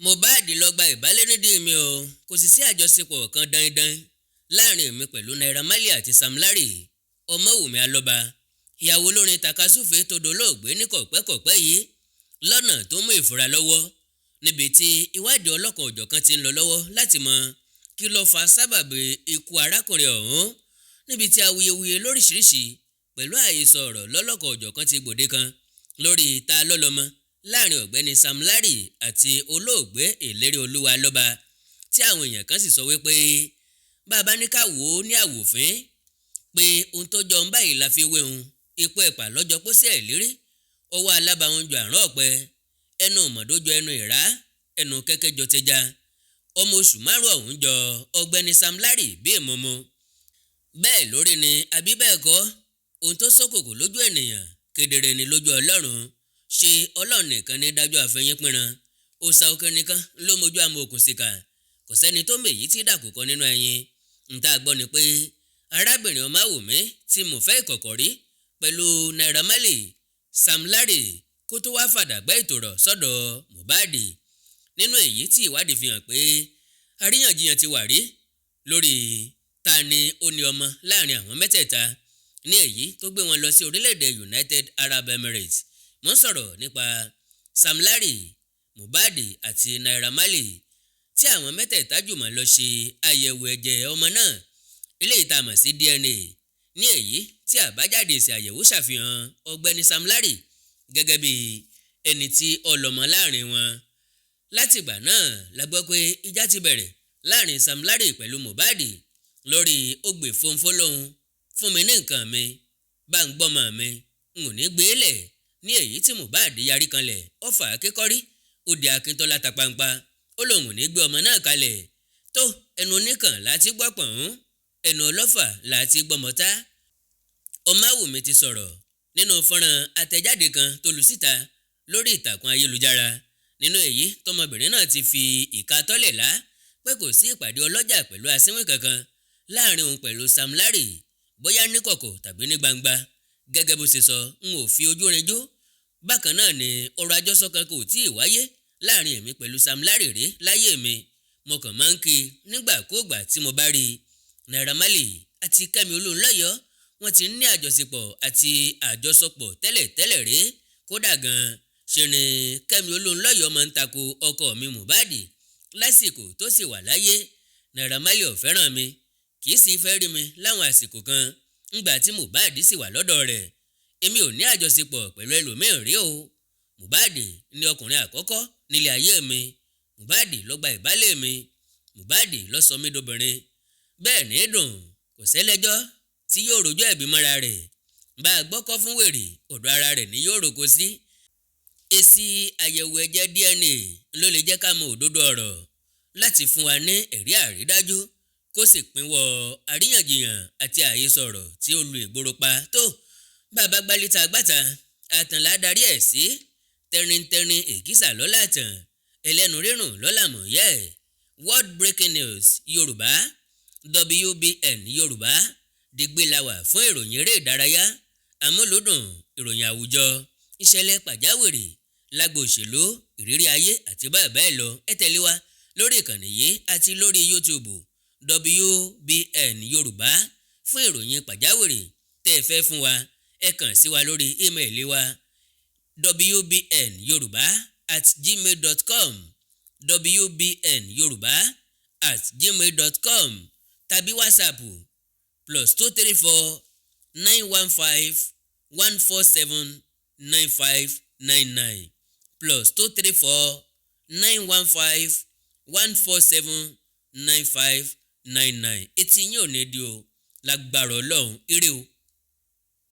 Mohbad lọ gba ìbálẹ̀ nídìí mi o, kò sì sí àjọṣepọ̀ kan dandan láàrin mi pẹ̀lú Naira Marley àti Sam Larry. Ọmọwùmí Alọ́ba, ìyàwó olórin takasúfè tó dolóògbé ní kọ̀pẹ́kọ̀pẹ́ yìí lọ́nà tó mú ìfura lọ́wọ́, níbi tí ìwádìí ọlọ́kan òjọ̀kan ti ń lọ lọ́wọ́ láti mọ kí ló fa sábàbí ikú arákùnrin ọ̀hún, níbi tí awuyewuye lóríṣiríṣi pẹ̀lú àhesọ ọ̀rọ̀ lọ́lọ́kan òjọ̀kan ti gbòde kan lórí ta lọ́lọ́mọ láàrin ọ̀gbẹ́ni Sam Larry àti olóògbé Ìlérí Olúwa Alọ́ba, tí àwọn èèyàn kan sì sọ wípé bàbá ní ká wò ó ní àwòfín pé ohun tó jọ ń báyìí la fi wéhun, ipò ẹ̀pà lọ́jọ́ pósí ẹ̀ lérí, ọwọ́ alábàáhùn jọ àrùn ọ̀pẹ, ẹnu mọ̀dójọ ẹnu ìrá, ẹnu kẹ́kẹ́ jọ tẹja, ọmọ oṣù 5 ọ̀hún jọ ọ̀gbẹ́ni Sam Larry bí èmọ̀mọ́. Bẹ́ẹ̀ lórí ni àbí bẹ́ẹ̀ kọ́, ohun tó ṣókùnkùn lójú ènìyàn kedere ni lójú Ọlọ́run. Ṣé Ọlọ́run nìkan ní dájọ́ àfẹ̀yìn pínran? Òòṣà òkè nìkan ló mojú àmọ́ òkun síkà, kò sẹ́ni tó mèyí tí dàkúkọ nínú ẹyin. Ǹta gbọ́ ni pé arábìnrin Ọmáwùmí tí mo fẹ́ ìkọ̀kọ̀ rí pẹ̀lú Naira Marley, Sam Larry kó tó wá fàdàgbà ìtòrọ̀ sọ́dọ̀ Mohbad, nínú èyí tí ìwádìí fi hàn pé àríyànjiyàn ti wà rí lórí ta ni ó ní ọmọ láàrin àwọn mẹ́tẹ̀ẹ̀ta, ní èyí tó gbé wọn lọ sí orílẹ̀-èdè United Arab Emirates. Mo ń sọ̀rọ̀ nípa Sam Larry, Mohbad àti Naira Marley, tí àwọn mẹ́tẹ̀ẹ̀ta jùmọ̀ lọ ṣe àyẹ̀wò ẹ̀jẹ̀ ọmọ náà, eléyìí tá a mọ̀ sí DNA, ní èyí tí àbájáde èsì àyẹ̀wò ṣàfihàn ọ̀gbẹ́ni Sam Larry gẹ́gẹ́ bí ẹni tí ọlọ́mọ láàrin wọn. Látìgbà náà la gbọ́ pé ìjà ti bẹ̀rẹ̀ láàrin Sam Larry pẹ̀lú Mohbad lórí ògbè fòǹfò lóhun, fún mi ní nǹkan mi, bá ń gbọ́mọ mi, n ò ní gbé lẹ̀, ní èyí tí Mohbad yarí kanlẹ̀, ó fà á kékọ́rí, ó di Akíntọ́lá ta pampa, ó lóun ò ní gbé ọmọ náà kalẹ̀. Tó ẹnu oníkàn láti gbọ́ pọ̀n, ẹnu ọlọ́fà láti gbọ́mọta. Ọmáwùmí ti sọ̀rọ̀ nínú fọ́nrán àtẹ̀jáde kan tó lu síta lórí ìtàkùn ayélujára, nínú èyí tọmọbìnrin náà ti fi ìka tọ́lẹ̀ lá pé kò sí ìpàdé ọlọ́jà pẹ̀lú asínwín kankan láàrin òun pẹ̀lú Sam Larry, bóyá ní kọ̀kọ̀ tàbí ní gbangba. Gẹ́gẹ́ bó ṣe sọ, n ò fi ojú rinjú. Bákan náà ni ọ̀rọ̀ àjọsọ kan kò tí ì wáyé láàrin èmi pẹ̀lú Sam Larry rí láyé mi, mo kàn máa ń kí nígbàkúùgbà tí mo bá rí i. Naira Marley àti Kẹ́mi Olúnlọ́yọ̀ wọ́n ti ní àjọṣepọ̀ àti àjọsọpọ̀ tẹ́lẹ̀tẹ́lẹ̀ rí, kódà gan-an ṣe ni Kẹ́mi Olúnlọ́yọ̀ máa ń tako ọkọ mi Mohbad lásìkò tó sì wà láyé. Naira Marley ò fẹ́ràn mi, kì í sì fẹ́ rí mi láwọn àsìkò kan ńgbà tí Mohbad sì wà lọ́dọ̀ rẹ̀. Èmi ò ní àjọṣepọ̀ pẹ̀lú ẹlòmíràn rí o. Mohbad ni ọkùnrin àkọ́kọ́ nílé ayé mi, Mohbad ló gba ìbálẹ̀ mi, Mohbad ló sọ mí dobìnrin. Bẹ́ẹ̀ ní dùn, kò sẹ́lẹ́jọ́ tí yóò rojọ́ ẹ̀bí mọ́ra rẹ̀, bá a gbọ́kọ́ fún wèrè, ọ̀dọ̀ ara rẹ̀ ni yóò roko sí. Èsì àyẹ̀wò ẹ̀jẹ̀ DNA ló lè jẹ́ ká mọ òdodo ọ̀rọ̀ láti fún wa ní ẹ̀rí àrídájú, kó sì pínwọ́ àríyànjiyàn àti àhesọ ọ̀rọ̀ tí ó lu ìgboro pa. Tó bàbá gbalita gbàtà àtànlá darí ẹ̀ sí tẹrintẹrin, èkísà lọ́la tàn, ẹlẹ́nu rírùn lọ́la mọ̀ yẹ́. World Breaking News Yorùbá, WBN Yorùbá, dìgbìlàwà fún ìròyìn eré ìdárayá, àmúlùdùn, ìròyìn àwùjọ, ìṣẹ̀lẹ̀ pàjáwìrì lágbo òṣèlú, ìrírí ayé àti bẹ́ẹ̀ bẹ́ẹ̀ lọ. Ẹ tẹ̀lé wa lórí ìkànnì yìí àti lórí YouTube WBN Yorùbá fún ìròyìn pàjáwìrì tẹ́ ẹ fẹ́ fún wa. Ẹ kàn sí wa lórí ímeèlì wa wbnyoruba@gmail.com, wbnyoruba@gmail.com, tàbí WhatsApp +234 915 147 9599, +234 915 147 9599. Etí yín ò ní di o, lágbára Ọlọ́run, ire o.